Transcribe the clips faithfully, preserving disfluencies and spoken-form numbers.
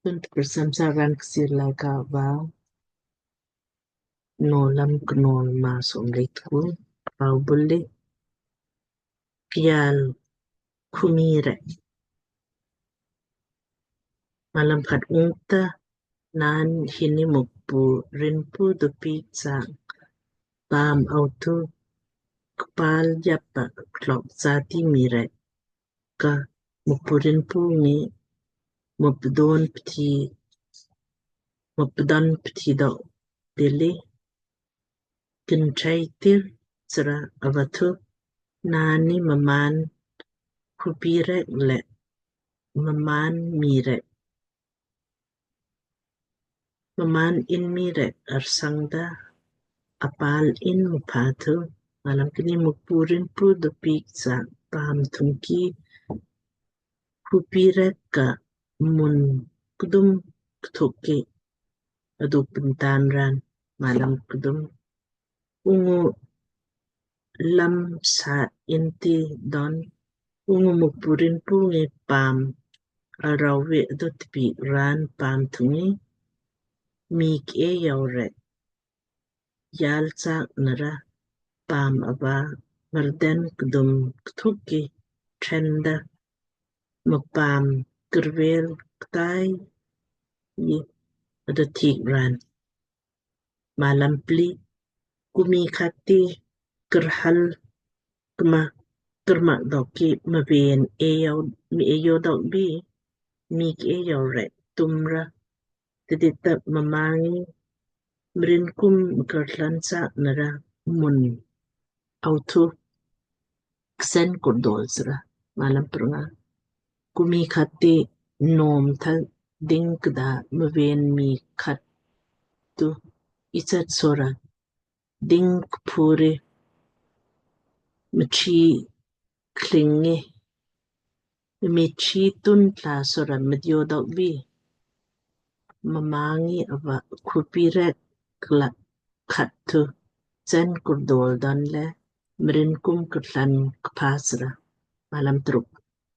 Tun tprcham sa raan Kchiir Laaika va Nowlam Knowl maa somle tku. Pau bul le Kyaal Khumi rek. Malam khat. Ungta naan hin ni Mukpu Rinpu dopik sa paam autu kpal japa klok sati mii rek ka Mukpu Rinpu ngi mupdon pthi, mupdon pthi dok dili kinchai tir sra ava thu naan ni mmaan khupi rek le mmaan mii rek, mmaan in mii rek arsang da apal in mupha thu. Malam kni. Mukpu Rinpu dopik sa paam thungki khupi rek ka mun kdum kthuk ki adu pintan raan. Malam kdum. Ungu lam sa inti don, ungu Mukpu Rinpu ngi paam arau ve adu tpik raan paam thungi mii ke yau rek yal chak nara paam ava marden kdum kthuk ki trenda mapaam kirvel ktai yi adu thik raan. Malam pli. Kumi khat ti kirhal kma kirmak dok ki mven eyau, mi eyau dok bi mii ke yau rek tumra tidita mma ngi mrin kum mkartlan sa nara mun autu ksen kurdol sra. Malam prnga. Kumi khat ti nom tha ding kda mven mii khat tu ichat sora ding kpuri mchi klingi mchi tun tla sora mdio dok bi mma ngi ava khupi rek kla khat thu chen kurdol don le mrin kum kurtlan kpha sra. Malam truk.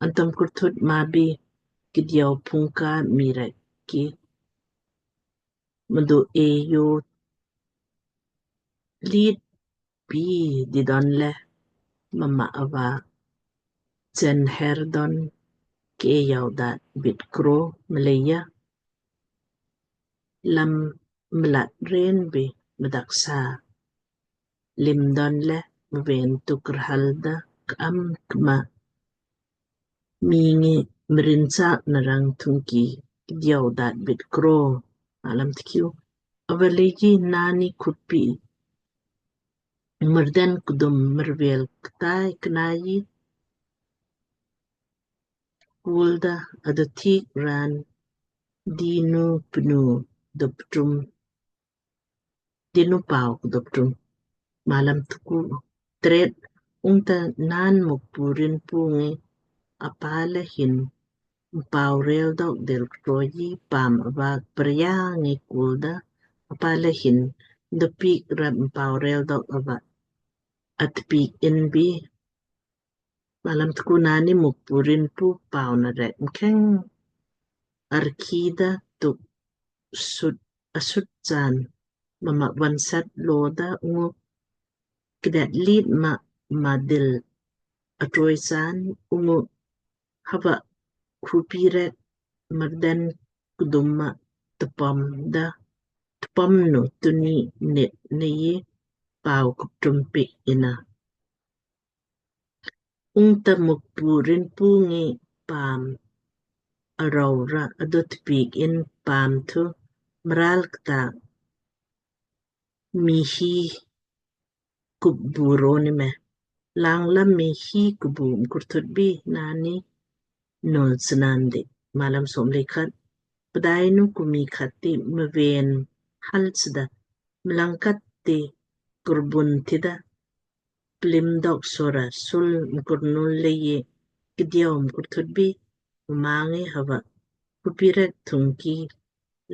Antam kurthut mabi kidiau pungka mii rek ki mdu eyo lit pi didon le mma ava chen her don ke yau dat bit kro mleija lam mlat ren bi mdaksa lim don le mven tu krhal da kam kma mii ngi mrin sa narang thungki diau dat bit kro. Malam tkiu. Ava leiji naan ni khupi marden kdum marvel ktai knai kulda adu thik raan dinu pnu doptum dinu pau kdoptum. Malam tku. Tret. Ungta naan Mukpu Rinpu ngi apale hin mpau rel dok del kroji paam ava pria ngi kulda apale hin dopik rap mpau rel dok ava atpik in bi. Malam tku. Naan ni Mukpu Rinpu pau na rek mkheng arkida tuk sut asut chaan mma vansat loda ungu kdet lit ma madil atroi chaan ungu hava khupi rek marden kdum ma tpam da tpam nu tuni nit nei pau kuptum pik ina. Ungta Mukpu Rinpu ngi paam arau ra adut piik in paam thu mral kta mii hi kubu roni me. Langlam mii hi kubu mkurthut bi naan ni nol snandi. Malam somlei khat. Pdainu ku mii khat ti mven hal sda mlangkat ti kurbun tida plim dok sora sul mkurnul leiyi kdiau mkurthut bi mma ngi hava khupi rek thungki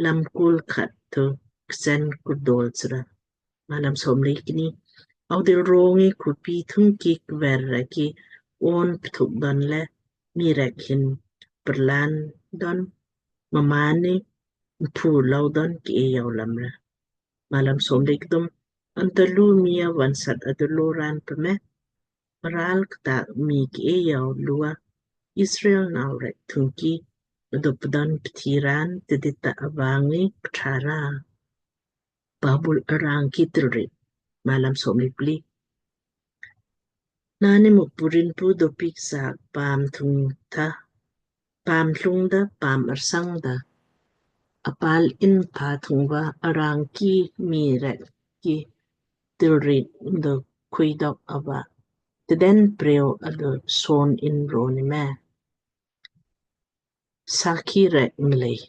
lamkul khat thu ksen kurdol sra. Malam somlei kni. Audil rongi khupi thungki kver rek ki on pthuk don le mii rek hin prlan don mmaanni mpu lou don ki eayou lamra. Malam somlei kdum. Anto lu mii ava vonsat adolo raan pme, mraal ktak mii ki eayou lua Israel nau rek thungki ado pdon pthi raan tidita ava ngi kṭha ra. Babul arang ki tilrit. Malam somlei pli. Naanni Mukpu rinpu dopik sa paam thung tha, paam lung da, paam arsang da, apal in pa thung va arang ki mii rek ki tilrit do khui dok ava tiden preo ado son in roni me. Sakhi rek mlei.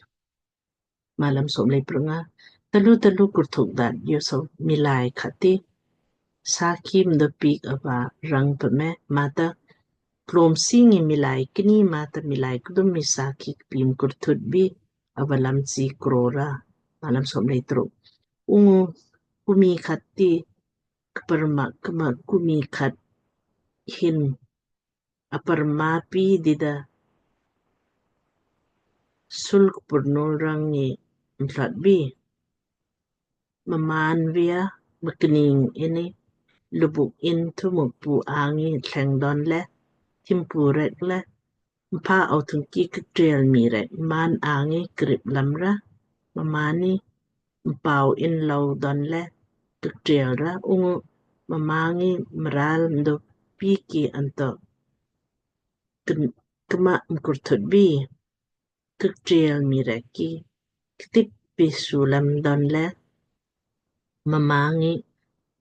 Malam somlei pranga. Talu talu kurthuk dat joso miilai khat ti sakhi mdo piik ava rang pme mata klom singi miilai kni mata miilai kdum mi sakhi kpii mkurthut bi ava lam si krora. Malam somlei truk. Ungu kumi khat ti kparma kma kumi khat hin aparma pi dida sulk purnul rang ngi mtlat bi. Mmaan via mkning ini lubuk in thu Mukpu angi thleng don le thimpu rek le mpa au thungki ktrial mii rek mmaan angi krip lamra mmaanni mpau in lou don le ktrial ra ungu mmaanni mraal mdo piik ki anto kma mkurthut bi ktrial mii rek ki ktip pi sulam don le mmaanni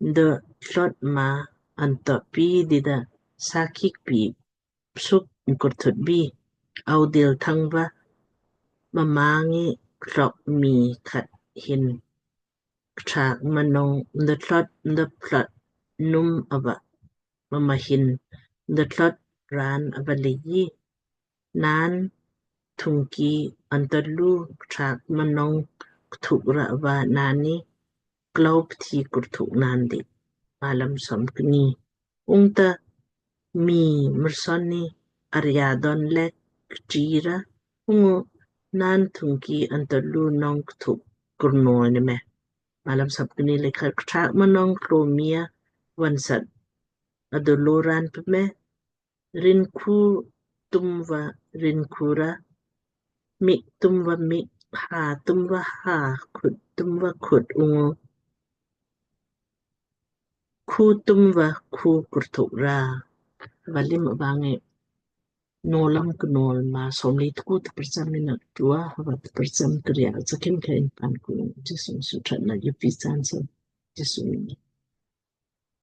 mdo thlot ma anto pi dida sakhi kpii psuk mkurthut bi. Audil thangva mmaanni klok mii khat hin kṭha kma nong mdo thlot mdo thlot num ava mma hin mdo thlot raan ava leiyi. Naan thungki anto lu kṭha kma nong kthuk ra ava naanni klou pthi kurthuk naan di. Malam somkni. Ungta mii murson ni arya don le ktriira ungu naan thungki anto lu nong kthuk kurno ni me. Malam somkni le khat. Kṭha kma nong klo mii ava vonsat adolo raan pme rinkhu tumva rinkhu ra mik tumva mik ha tumva ha khut tumva khut ungu khu tumva khu kurthuk ra. Valim ava ngi Nowlam Knowl maa somlei tku ta prcham ina tua hava ta prcham kriya chakim kha in pan ku Jisu suthat na yupi san so Jisu ni.